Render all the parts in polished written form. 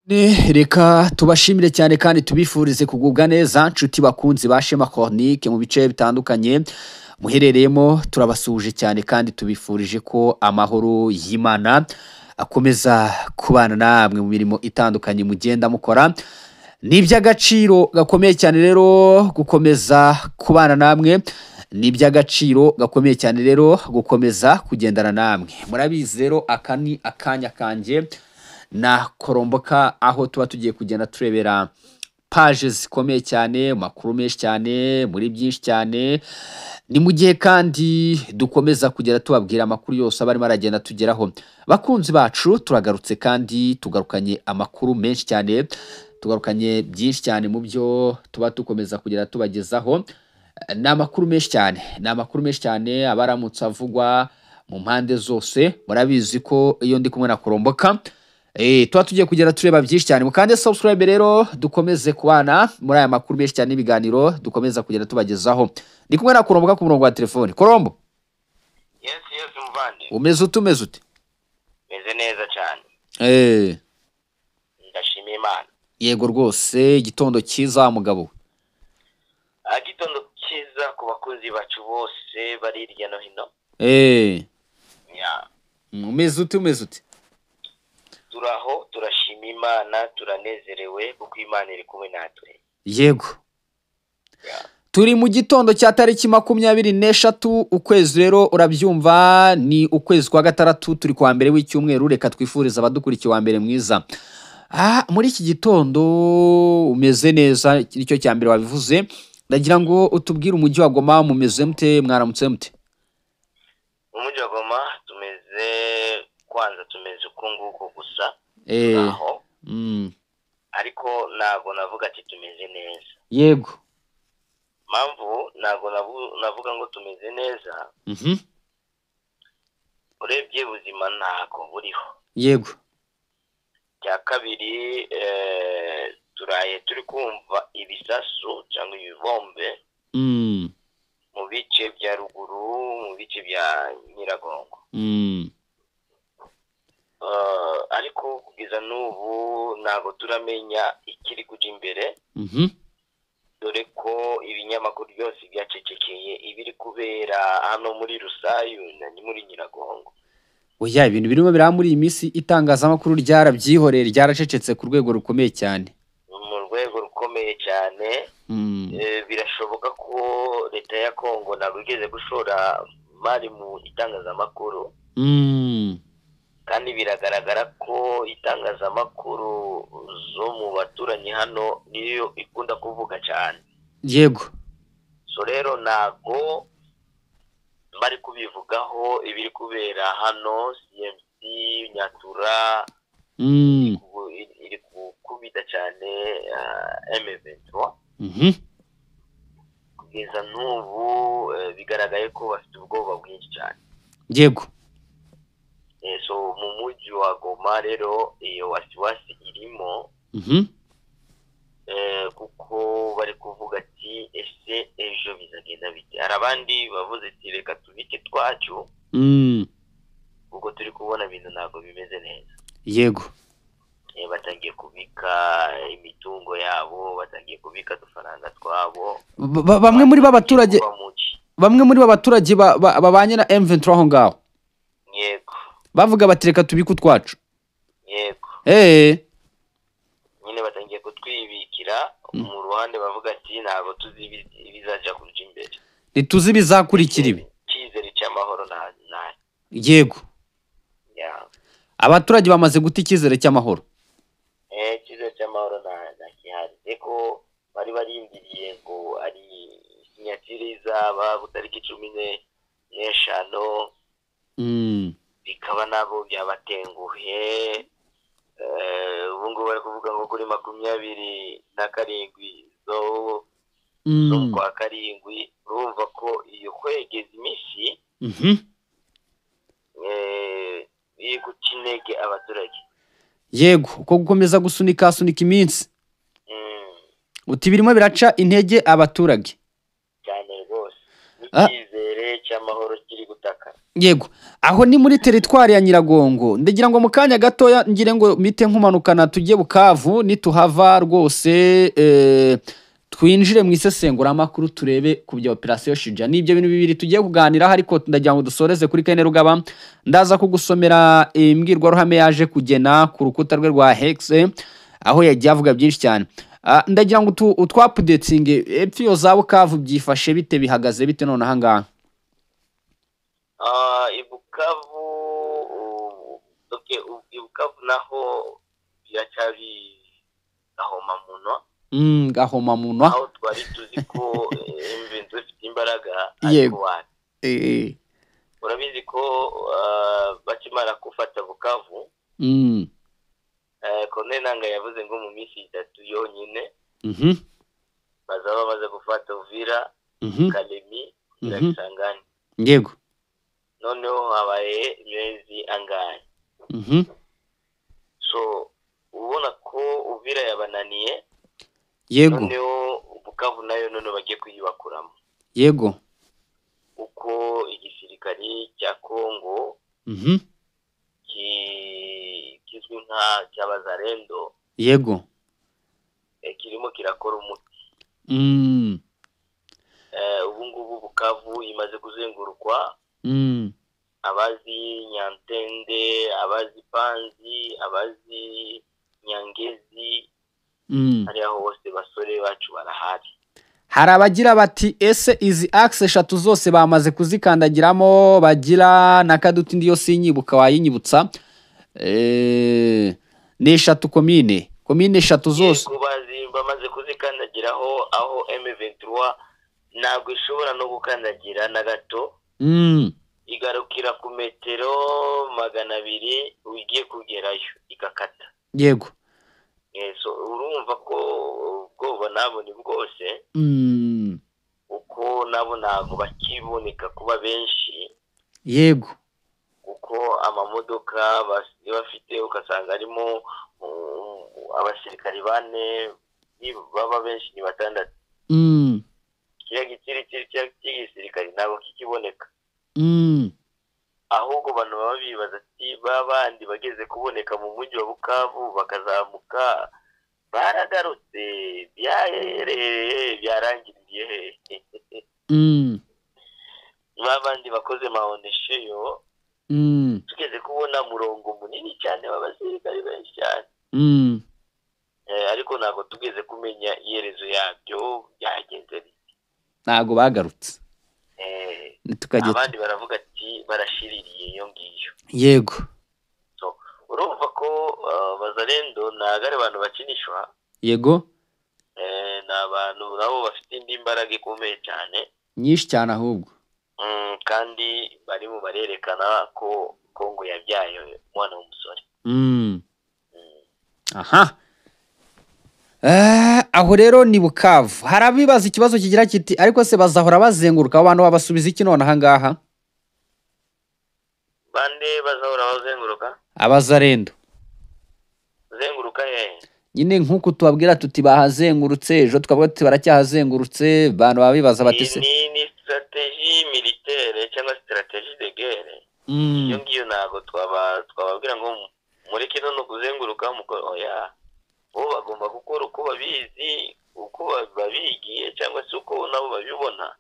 Reka tubashimire cyane kandi tubifurize kugubwa neza, nshuti bakunzi ba Shema Cornique mu bice bitandukanye muherereyemo. Turabasuhuje cyane kandi tubifurije ko amahoro y'Imana akomeza kubana namwe mu mirimo itandukanye mugenda mukora. Ni iby'agaciro gakomeye cyane rero gukomeza kubana namwe, ni iby'agaciro gakomeye cyane rero gukomeza kugendana namwe. Murabizi rero, aka ni akanya kanjye na Koromboka, aho tuba tugiye kugenda turebera paje zikomeye cyane, makuru menshi cyane, muri byinshi cyane. Ni mu gihe kandi dukomeza kugenda tubabwira amakuru yose aba arimo aragenda tugeraho. Bakunzi bacu, turagarutse kandi tugarukanye amakuru menshi cyane, tugarukanye byinshi cyane mu byo tuba dukomeza kugenda tubagezaho. Ni amakuru menshi cyane, ni amakuru menshi cyane aba aramutse avugwa mu mpande zose. Murabizi ko iyo ndi kumwe na Koromboka, tuba tugiye kugenda tureba byinshi cyane. Mukande subscribe rero, dukomeze kubana muri aya makuru menshi cyane n'ibiganiro dukomeza kugenda tubagezaho. Ndi kumwe na Koromboka ku murongo wa telefoni. Korombo! Yes, muvandi. Umeze ute, umeze ute? Meze neza cyane. Ndashima Imana. Yego rwose, igitondo cyiza, mugabo. Igitondo cyiza ku bakunzi bacu bose bari hirya no hino. Yeah. Umeze ute, umeze ute? Turaho, turashima Imana, turanezerewe kuko Imana iri kumwe natwe. Yeah. Turi mu gitondo cya tariki 23 ukwezi, rero urabyumva, ni ukwezi kwa gatandatu, turi kwa mbere w'icyumweru. Reka twifurize abadukurikiye wa mbere mwiza. Muri iki gitondo umeze neza, nicyo cya mbere wabivuze. Ndagira ngo utubwire, umujyi wa Goma mumeze mute, mwaramutse mute? Mu mujyi wa Goma tumeze, kwanza tumeze uko nguko gusa. Aho. Ariko ntabwo navuga ati tumeze neza. Mpamvu ntabwo navuga ngo tumeze neza, urebye ubuzima ntabwo buriho. Cya kabiri, turaye turi kumva ibisasu cyangwa ibibombe mu bice bya ruguru, mu bice bya Nyiragongo. Ariko kugeza n'ubu ntabwo turamenya ikiri kujya imbere, dore ko ibinyamakuru byose byacecekeye ibiri kubera hano muri Rusayu na muri Nyiragongo. Oya, ibintu birimo biraba muri iyi minsi, itangazamakuru ryarabyihoreye, ryaracecetse ku rwego rukomeye cyane. Mu rwego rukomeye cyane. Birashoboka ko leta ya Kongo ntabwo igeze gushora mari mu itangazamakuru, kandi biragaragara ko itangazamakuru zo mu baturanyi hano niyo ikunda kuvuga cyane. So rero ntabwo bari kubivugaho ibiri kubera hano. CMC Nyatura iri gukubita cyane M23. Kugeza n'ubu bigaragaye ko bafite ubwoba bwinshi cyane. So mu mujyi wa Goma rero iyo wasiwasi irimo, kuko bari kuvuga ati: "Ese ejo bizagenda bite?" Hari abandi bavuze ati: "Reka tubike twacu, kuko turi kubona ibintu ntabwo bimeze neza." Batangiye kubika imitungo yabo, batangiye kubika udufaranga twabo. Bamwe muri ba baturage Kuba muki. Bamwe muri ba baturage babanye na M23 aho ngaho bavuga bati: "Reka tubike utwacu." Nyine batangiye kutwibikira mu ruhande, bavuga ati: "Ntabwo tuzi ibizaja kuja imbere." Ntituzi ibizakurikira ibi. Icyizere cy'amahoro nta. Yeah. Abaturage bamaze guta icyizere cy'amahoro. Icyizere cy'amahoro nta gihari, ariko bari barindiriye ngo ari signature izaba ku tariki 15, bikaba nabo byabatenguhe. Ubu ngubu bari kuvuga ngo kuri 27 zo kwa karindwi. Urumva ko iyo kwegeza iminsi biri guca intege abaturage. Yego, uko gukomeza gusunika sunika iminsi, uti birimo biraca intege abaturage. Cyane rwose. N'icyizere cy'amahoro kiri gutakara. Yego, aho ni muri teritwari ya Nyiragongo. Ndagira ngo mu kanya gatoya ngire ngo mite nkumanukana tujye Bukavu, nituhava rwose twinjire mu isesenguramakuru turebe ku bya operasiyo Shija. Ni ibyo bintu bibiri tugiye kuganiraho, ariko ndagira ngo dusoreze kuri Kene Rugaba. Ndaza kugusomera imbwirwaruhame yaje kugena ku rukuta rwe rwa Hex, aho yagiye avuga byinshi cyane. Ndagira ngo utwapudetinge epfo iyo za Bukavu byifashe bite, bihagaze bite none aha ngaha? I Bukavu, okay, i Bukavu naho biracyari gahomamunwa. Gahomamunwa. Aho twari tuzi ko M23 ifite imbaraga, ariko wapi. Urabizi ko bakimara gufata Bukavu, Corneille Nangaa yavuze ngo mu minsi 3 yonyine bazaba bamaze gufata Uvira, Kalemi kugera Kisangani. Noneho habaye imezi angahe? So ubona ko Uvira yabananiye. Noneho Bukavu nayo none bagiye kuyibakuramo. Uko igisirikari cya Kongo kizwi nka cy'abazarendo kirimo kirakora umuti. Ubu ngubu Bukavu imaze kuzengurukwa. Abazi Nyantende, abazi Panzi, abazi Nyangezi, hariya hose basore bacu barahari. Hari abagira bati ese izi axe eshatu zose bamaze kuzikandagiramo, bagira na Kaduti ndiyo sinyibuka, wayinyibutsa? Ni eshatu, komine eshatu zose. Yego, bamaze kuzikandagiraho, aho M23 ntabwo ishobora no gukandagira na gato. Igarukira ku metero 200 ugiye kugerayo igakata. So urumva ko ubwoba nabo ni bwose, uko nabo ntabwo bakiboneka kuba benshi, kuko amamodoka bafite ugasanga harimo abasirikari bane, baba benshi ni batandatu. Kiriya gitsiri cy'igisirikari ntabwo kikiboneka. Ahubwo abantu baba bibaza ati ba bandi bageze kuboneka mu mujyi wa Bukavu bakazamuka baragarutse, byahereye byarangiriye hehe? Ba bandi bakoze maonesheyo, tugeze kubona murongo munini cyane w'abasirikari benshi cyane. Ariko ntabwo tugeze kumenya iherezo yabyo byagenze bite. Ntabwo bagarutse. Abandi baravuga ati barashiririye iyo ngiyo. So urumva ko bazarendo ntabwo ari abantu bakinishwa. Ni abantu nabo bafite indi mbaraga ikomeye cyane. Nyinshi cyane ahubwo. Kandi barimo barerekana ko Kongo yabyaye umwana w'umusore. Aha. Aho rero ni Bukavu. Hari abibaza ikibazo kigira kiti ariko se bazahora bazenguruka, abantu babasubiza iki none aha ngaha? Bande bazahora bazenguruka? Abazarendo. Zenguruka hehe? Nyine nk'uko tubabwira tuti bahazengurutse, ejo tukavuga tuti baracyahazengurutse, abantu babibaza bati se Ni stratégie militaire cyangwa stratégie de guerre. Iyo ngiyo ntabwo twababwira ngo mureke none kuzenguruka mukora, oya. Bo bagomba gukora uko babizi, uko babigiye cyangwa se uko nabo babibona.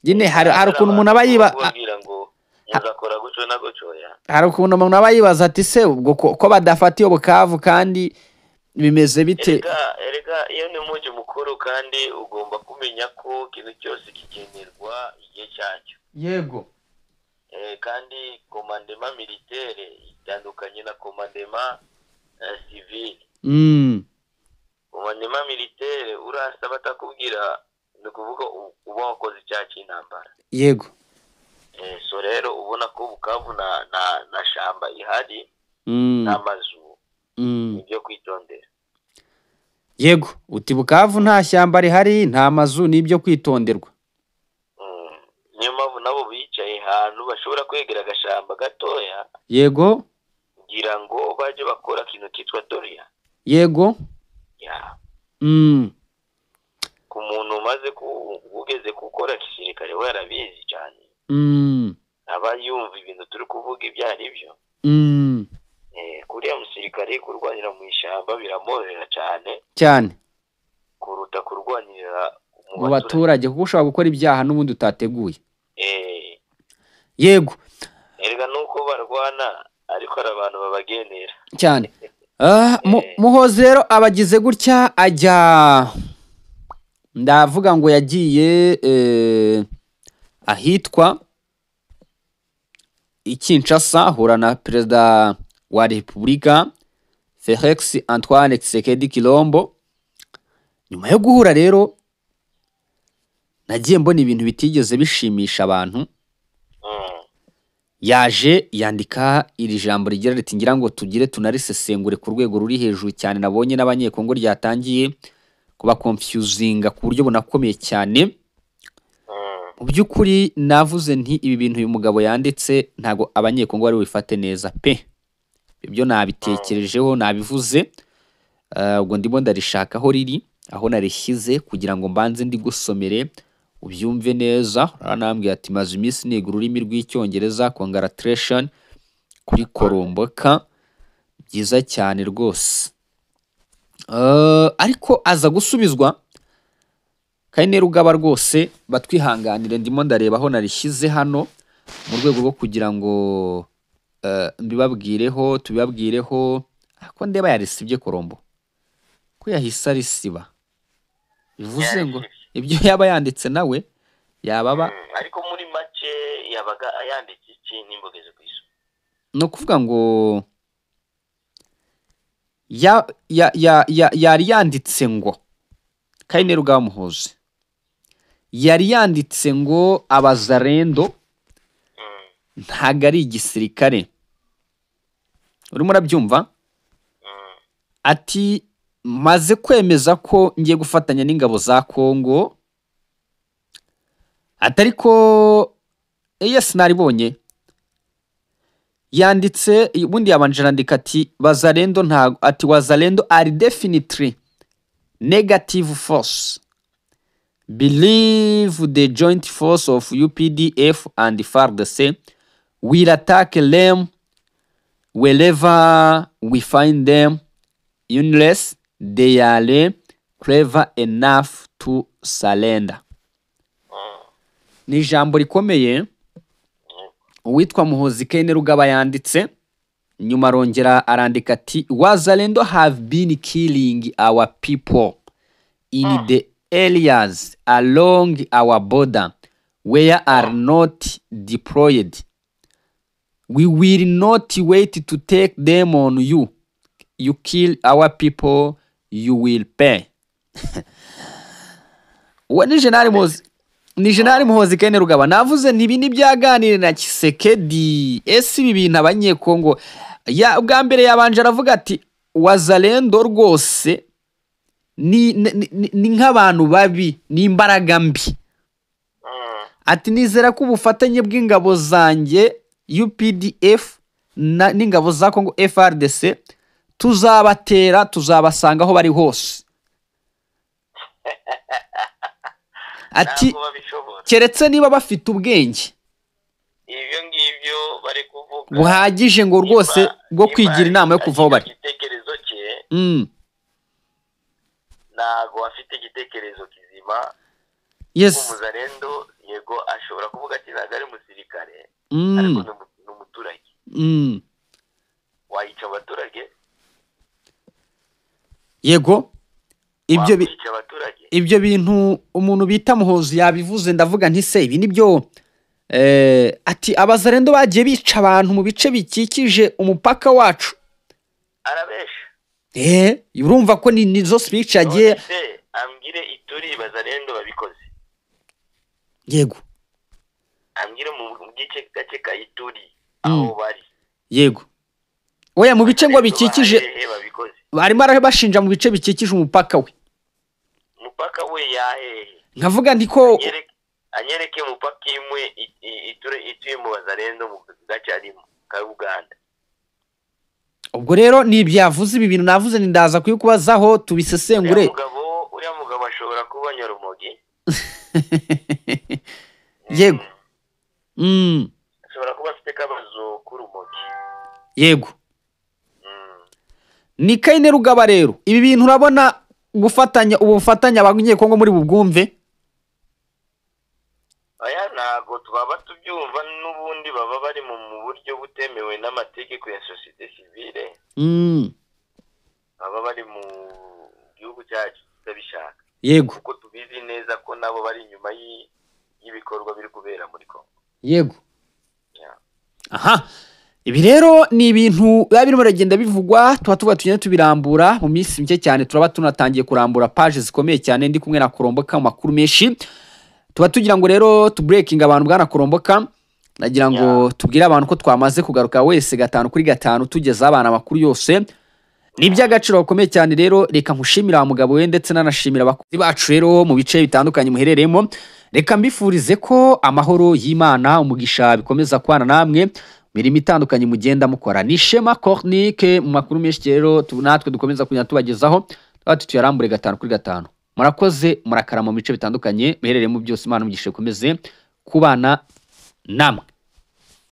Nyine hari ukuntu umuntu aba yiba kubabwira ngo muzakora gutyo na gutyo, oya. Hari ukuntu umuntu aba yibaza ati se ubwo ko badafata iyo Bukavu kandi bimeze bite? Erega iyo ni umujyi mukuru, kandi ugomba kumenya ko ikintu cyose kigenerwa igihe cyacyo. Kandi commandement militaire itandukanye na commandement civil. Commandement militaire urasa batakubwira, ni ukuvuga uba wakoze icyaha cy'intambara. So rero ubona ko Bukavu na shamba ihari, n'amazu, ibyo kwitondera. Yego, uti Bukavu nta shyamba rihari, nta mazu, n'ibyo kwitonderwa. Niyo mpamvu nabo bicaye ahantu bashobora kwegera agashamba gatoya, kugira ngo bajye bakora ikintu cyitwa doria. Ku muntu umaze ugeze kuko gukora gisirikare we arabizi cyane. Aba yumva ibintu turi kuvuga ibyo ari byo. Kuriya musirikare kurwanira mu ishyamba biramworohera cyane cyane kuruta kurwanira mu baturage, kuko ushobora gukora ibyaha n'ubundi utateguye. Yego, erega nuko barwana ariko hari abantu babagenera cyane. Muhozi rero abagize gutya ajya, ndavuga ngo yagiye ahitwa i Kinshasa, ahura na perezida wa Repubulika Felix Antoine Tshisekedi Tshilombo. Nyuma yo guhura rero nagiye mbona ibintu bitigeze bishimisha abantu. Yaje yandika iri jambo rigira riti, ngira ngo tugire tunarisesengure ku rwego ruri hejuru cyane, nabonye n'Abanyekongo ryatangiye kuba confusinga ku buryo bunakomeye cyane. Mu by'ukuri navuze nti ibi bintu uyu mugabo yanditse ntago Abanyekongo bari bubifate neza pe. Ibyo nabitekerejeho, nabivuze, ubwo ndimo ndarishaka aho riri, aho narishyize kugira ngo mbanze ndi gusomere ubyumve neza. Aranambwira ati maze iminsi niga ururimi rw'Icyongereza, congratulation kuri Koromboka, byiza cyane rwose. Ariko aza gusubizwa Kainerugaba rwose, batwihanganire, ndimo ndareba aho narishyize hano mu rwego rwo kugira ngo mbibabwireho, tubibabwireho. Ko ndeba yarisibye Korombo, ko yahise arisiba, bivuze ngo ibyo yaba yanditse nawe yababa. Ariko muri make yabaga yanditse iki n'imbogeze ku isi? No kuvuga ngo yari yanditse ngo Kainerugaba Muhozi yari yanditse ngo abazarendo ntago ari igisirikare. Urimo urabyumva? Ati maze kwemeza ko ngiye gufatanya n'ingabo za Kongo, atari ko yes naribonye yanditse. Ubundi yabanje arandika ati bazarendo ntago, ati wazalendo are definitely negative force, believe the joint force of UPDF and FARDC will attack them wherever we find them unless they are clever enough to surrender. Ni ijambo rikomeye uwitwa Muhozi Kainerugaba yanditse. Nyuma arongera arandika ati wazalendo have been killing our people in the areas along our border where are not deployed. We will not wait to take them on you. You kill our people, you will pay. Uwo ni General Muhozi, ni General Muhozi Kainerugaba. Navuze nti ibi nibyaganire na Tshisekedi. Ese ibi bintu Abanyekongo ya ubwa mbere yabanje aravuga ati wazalendo rwose ni nk'abantu babi, ni imbaraga mbi. Ati nizera ko ubufatanye bw'ingabo zanjye UPDF n'ingabo za Kongo FARDC tuzabatera, tuzabasanga aho bari hose. Ati keretse niba bafite ubwenge ibyo ngibyo bari kuvuga buhagije ngo rwose bwo kwigira inama yo kuvaho bari. Igitekerezo cye ntago afite igitekerezo kizima. Yes. Umuzarendo yego ashobora kuvuga ati ntago ari umusirikare, ariko ni umuturage. Wayica abaturage. Yego ibyo bintu umuntu bita Muhozi yabivuze, ndavuga nti se ibi nibyo. Ati abazarendo bagiye bica abantu mu bice bikikije umupaka wacu. Arabesha. Urumva ko ni nizo speech yagiye ambwire ituri bazarendo babikoze. Yego. Ambwire mu gice gace ka Ituri aho bari. Yego. Oya mu bice ngo bikikije barimo arabashinja mu bice bikikije umupaka we. Umupaka we yahehe? Nkavuga nti ko anyereke umupaka imwe ituye mu bazarendo mu gace arimo ka Uganda. Ubwo rero ni ibyavuze ibi bintu navuze ni ndaza kuyikubazaho tubisesengure. Uriya mugabo ashobora kuba nyarumogi. Yego. Ashobora kuba afite akabazo k'urumogi. Yego. Ni Kainerugaba rero ibi bintu urabona gufatanya ubu bufatanye abanyekongo muri bubwumve? Aya ntabwo twaba tubyumva, n'ubundi baba bari mu buryo butemewe n'amategeko ya sosiyete sivile. Baba bari mu gihugu cyacu tutabishaka. Yego. Kuko tubizi neza ko nabo bari inyuma y'ibikorwa biri kubera muri Kongo. Yego. Aha ibi rero ni ibintu biba birimo biragenda bivugwa, tuba tuvuga tugenda tubirambura mu minsi mike cyane, turaba tunatangiye kurambura paje zikomeye cyane. Ndi kumwe na Kuromboka mu makuru menshi, tuba tugira ngo rero tuburekinga abantu. Bwana Kuromboka, nagira ngo tubwire abantu ko twamaze kugaruka wese 5 kuri 5, tugeza abantu amakuru yose. Ni iby'agaciro gakomeye cyane. Rero reka nkushimira wa mugabo we, ndetse nanashimira abakunzi bacu rero mu bice bitandukanye muherereyemo. Reka mbifurize ko amahoro y'Imana, umugisha bikomeza kubana namwe mirimo itandukanye mugenda mukora. Ni Shema Cornique mu makuru menshi rero natwe dukomeza kugenda tubagezaho, tuba tuyarambure 5 kuri 5. Murakoze, murakarama mu bice bitandukanye muherereyemo byose. Imana umugisha ikomeze kubana namwe.